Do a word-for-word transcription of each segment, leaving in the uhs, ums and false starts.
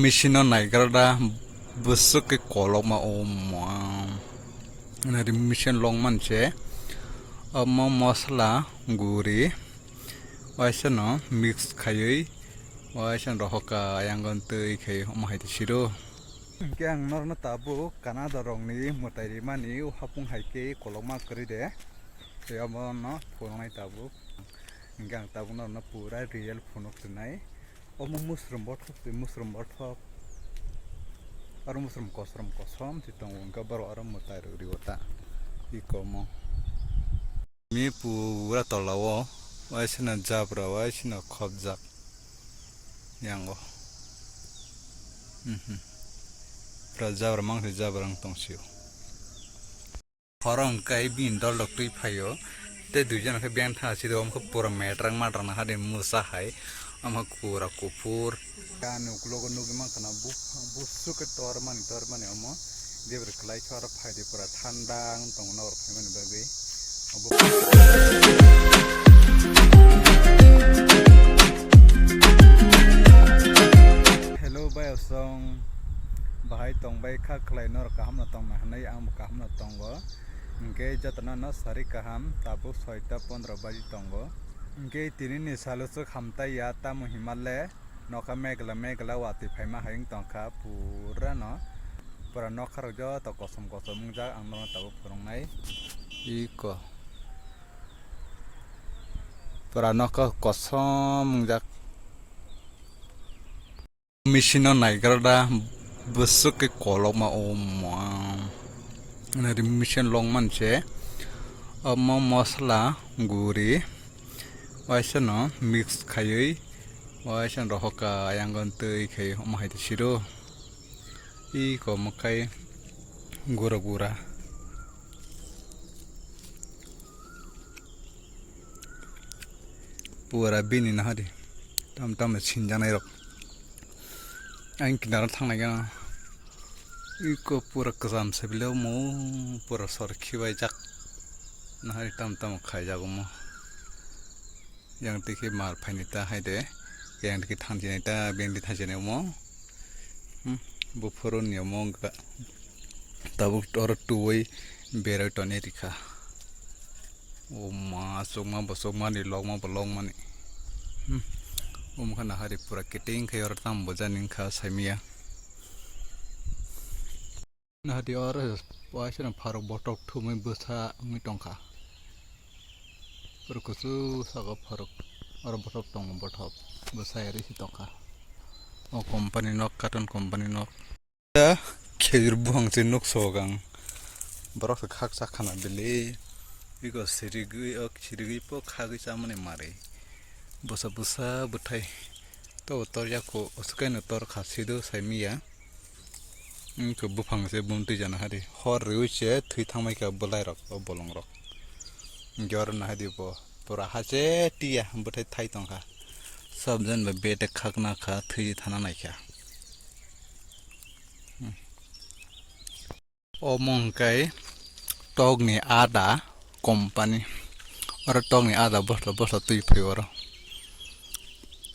Machine no naigra da bwswk khe kolokma o ma. Nari machine long manse omo mosla guri waisa no mix khaiwi waisa no rohorkha ayang twi khai omo hai siro. Hwnkhe ang norno tabuk Canada rokni mwtai rimani o hapung hai khe kolokma kwrwi de. Tei omo no phunuknai tabuk. Hwnkhe ang tabuk norno pura real phunuk rwnai. Omo musrum bothop twi musrum bothop. Aro musrum kosom kosom twi tongo, hwnkhe borok aro mwtai rok rio ta. Iko omo. Mi pura tola o waisano jabra waisano khopjak yango. Mhm. Pura jabra mangsi jabra wng tong sio. Horo hwnkhe bini dol rok twi phaio. Tei duijon khe beng tha si do, omo khe pura metrang matrang na hadi musa hai. Omo khe pura kuphur. Ani ukulogo nugwi mankha na bu-, busuk khe tormani tormani omo. Jebra kwlai khe oro phaidi pura thanda wng tongo norok phaimani bagwi. Obo Hello bayasong, bahai tongbai kha khlai norok kaham no tongma hwnwi ang bo kaham no tongo. Hwnkhe jotono no sari kaham, tabuk soita pondro baji tongo. Hwnkhe tini ni salo swk hamtai ya, tamo hima le nokha megla megla watwi phaima hai wng tongkha pura no. Pura nokha rok joto kosom kosom wngjak, ang nono tabuk phwrwngnai. Iko. Pura nokha kosom wngjak. Machine no naigra da bwswk khe kolokma o ma. Nari machine long manse omo mosla guri waisa no mix khaiwi waisa no rohorkha ayang twi khai omo hai siro. Iko omo khai gura gura. Pura bini nahadi tam tam sinjanai rok. Ang kinaro thangnai gana. Iko pura kwcham sebile omo pura sor khibai jak. Nahadi tam tam khaijak omo. Yang tiki mar phaini ta hai de. Yang tiki thangjani ta beng di thangjani omo. Hmm, buphuru ni omo wngkha. Tabuk oro tuwi berai toni rikha. O ma, chukma bo chukmani, lokma bo lokmani. Hmm. Omo khe nahari pura kiting khe oro tamo bujani wngkha saimiya. Nahadi oro waisa no pharok bothop thumwi bwsa wngwi tongkha. Pura kuchuk saka pharok oro bothop tongo, bothop bwsa risi tongkha. O company nok, carton company nok. Khejur buphang se nuk sok ang. Borok se khak sak khana bili. Biko sirigwi, ok, sirigwi po khagwi chamani mari. Bwsa bwsa bwthai. To tor yako, oswkaino tor kha sido saimiya. Wngkhe buphang se bumtwi jana hari. Hor riui se thwi thangmai kha bwlai rok, o bolong rok. Hwnkhe oro nahadi bo. Pura hache tiya bwthai thai tongkha. Sabjan bai bete khakna kha, thwi thana naikha. Omo hwnkhe tokni ada company. Oro tokni ada bosla bosla twi phai oro.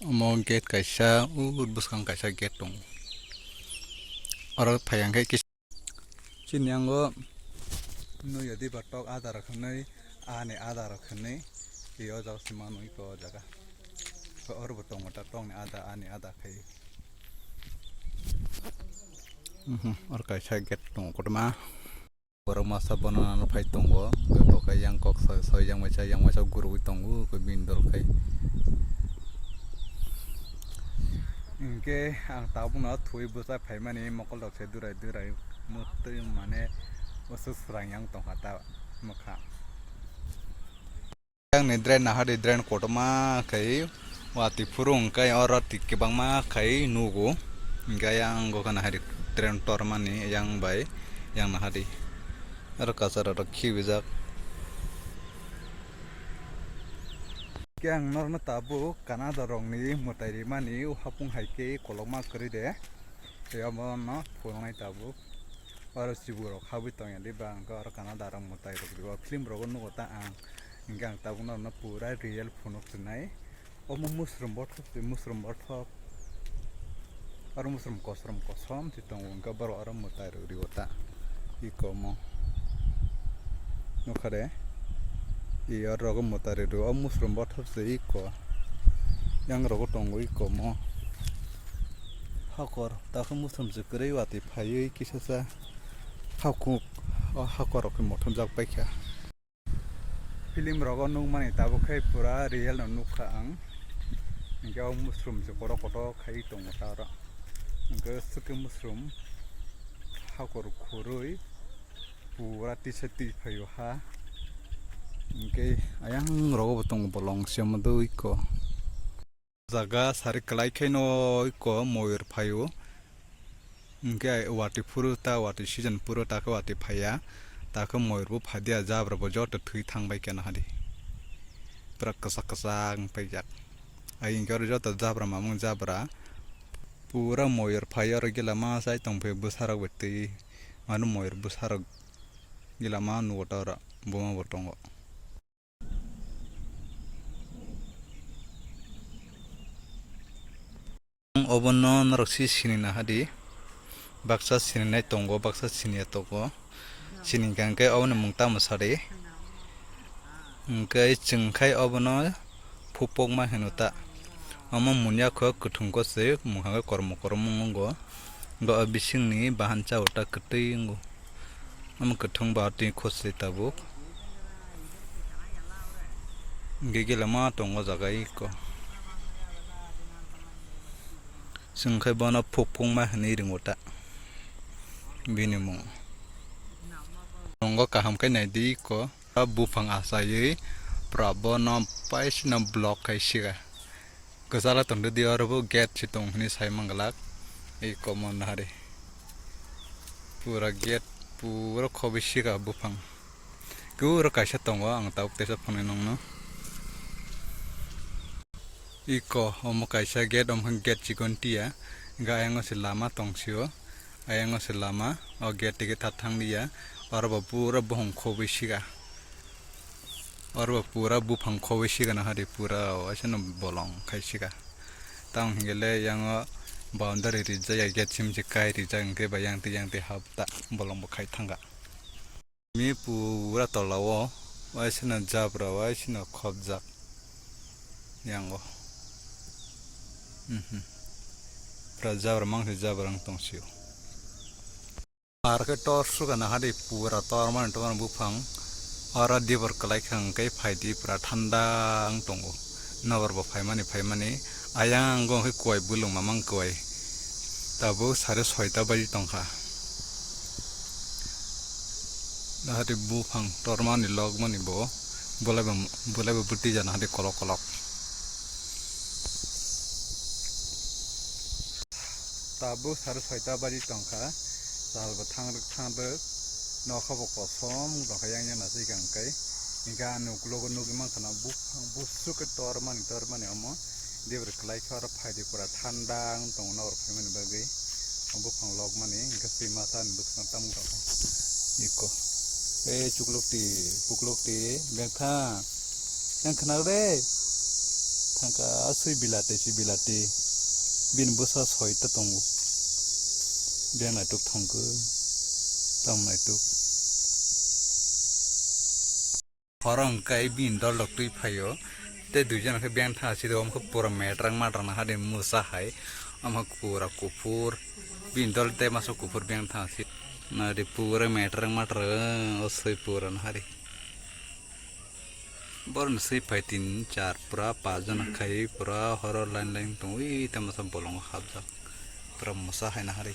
Omo gate kaisa, ur bwskang kaisa gate tongo. Oro phai hwnkhe kis-, chini yango nuya diba tok ada rok hwnwi, ani ada rok hwnwi, tei o jaga se mano iko o jaga. Oro bo tongo ta tokni ada, ani ada khai. Mhm, oro kaisa gate tongo kotorma. Borok masa bono ano phai tongo. Bo khe yang kok soi, soi yang waisa, yang waisa gurui tongo, koi bini dol khai. Hwnkhe ang tabukno thwi bwsa phaimani mokol rok se durai durai mwtwi mane bwswk swrang yang tongkha ta mwkha. Yang ni drain nahadi drain kotorma khai watwi phuru hwnkhe oro twi kwbangma khai nugo. Hwnkhe yang go khe nahadi drain tormani yang bai yang nahadi oro kachara rok khibijak. Hwnkhe ang norno tabuk Canada rokni mwtai rimani o hapung hai khe kolokma kwrwi de. Tei omo no phunuknai tabuk. Oro chibuk rok habwi tongya diba, hwnkhe oro Canada rok mwtai rok diba. Film rogo nugo ta ang. Hwnkhe ang tabuk norno pura real phunuk rwnai. Omo musrum bothop twi musrum bothop. Aro musrum kosom kosom si tongo, hwnkhe borok aro mwtai rw rio ta. Iko omo. Nukha de. I oro rogo mwtai rw rio. O musrum bothop se iko. Yang rogo tongo iko omo. Hakor. Takhe musrum se kwrwi watwi phaiwi kisa sa. Hakuk. O hakor rok khe mothomjak paikha. Film rogo nukmani tabuk khe pura real no nukha ang. Hingke o musrum se kotor kotor khai tongo ta oro. Hingke swkhe musrum hakor khurui pura tisa twi phaio ha. Hingke ayang rogo bo tongo bolong se omo dui ko. Jaga sari kwlai khe no iko moyur phaio. Hwnkhe watwi phuru ta watwi season phuru ta khe watwi phaiya. Ta khe moyur bo phaidiya, jabra bo joto thwi thang bai khe nahadi. Pura kwchak kwchak wng paijak. Ai hwnkhe oro joto jabra mamung jabra. Pura moyur phai oro gila ma chai tong phai bwsarok bai twi. Manu moyur bwsarok gila ma nugo ta oro buma bo tongo. Obono norok si sini nahadi, baksa sininai tongo, baksa siniya tongo, sini hwnkhe oboni mung tamo sadi, hwnkhe chwng khai obono phupokma hino ta, omo munya kho kwthwng kose mwkhang khe kormo kormo wngo, bo bisingni bahan cha ota kwtwi wngo. Omo kwthwng ba twi khoswi tabuk. Hingke gila ma tongo jaga iko. Chwng khai bono phukphukma hinwi ringo ta. Bini mung. Tongo kaham khe naidi iko. Buphang achaiwi pura bono paisino block khai siga. Kwchalo tongdidi oro bo gate se tong hinwi sai manglak. Iko mo nahari. Pura gate pura khobwi siga buphang. Khe oro kaisa tongo, ang tabuk teisa phunui nongno. Iko omo kaisa gate, omo khe gate chikon tiya. Hwnkhe ayang o se lama tongsio. Ayang o se lama, o gate tike tha thang liya. Oro bo pura buphang khobwi siga. Oro bo pura buphang khobwi siga nahari pura waisa no bolong khai siga. Tamo hingke le yang o boundary rijak ya gate sim se kai rijak hingke ba yang twi yang twi hap ta bolong bo khai thanga. Mi pura tola o waisa no jabra waisa no khobjak yang o. Mhm. Pura jabra mang se jabra wng tong sio. Ar khe tor suka nahadi pura tor mani tor mani buphang. Oro dibor kwlai kha hwnkhe phaidi pura thanda wng tongo. Nokbar bo phaimani phaimani ayang wngkhe kuai bulung mamang kuai. Tabuk sare soita baji tongkha. Nahadi buphang tormani lokmani bo bolai bo bolai bo bwtwi jana hadi kolok kolok. Tabuk sare soita baji tongkha, sal bo thangrwk thangrwk, nokha bo kosom tongkha yang yang naisik ang kai. Hingke ang ukulok o nugwi mankha na buphang busuk khe tormani tormani omo debra kwlai khe oro phaidi pura thanda wng tongo nokbar phaimani bagwi. O buphang lokmani hingke swi masa ni bwskango tamung tongkha iko. Ei chuklukti puklukti bengthang. Yang khna re. Thangka aswi bilati si bilati. Bini bwsa soita tongo. Beng naituk thangkhe. Tam naituk. Horo hwnkhe bini dol rok twi phaio. Tei duijon khe beng thang si omo khe pura metrang matrang nahadi musa hai. Omo khe pura kuphur. Bini dol tei masa kuphur beng thang si. Nadi pura metrang matrang o swi pura nahadi. Borok ni swi phai tin char pura pas jona khai pura horo line line tongwi tamo sa bolongo hapjak pura mosa hai nahari.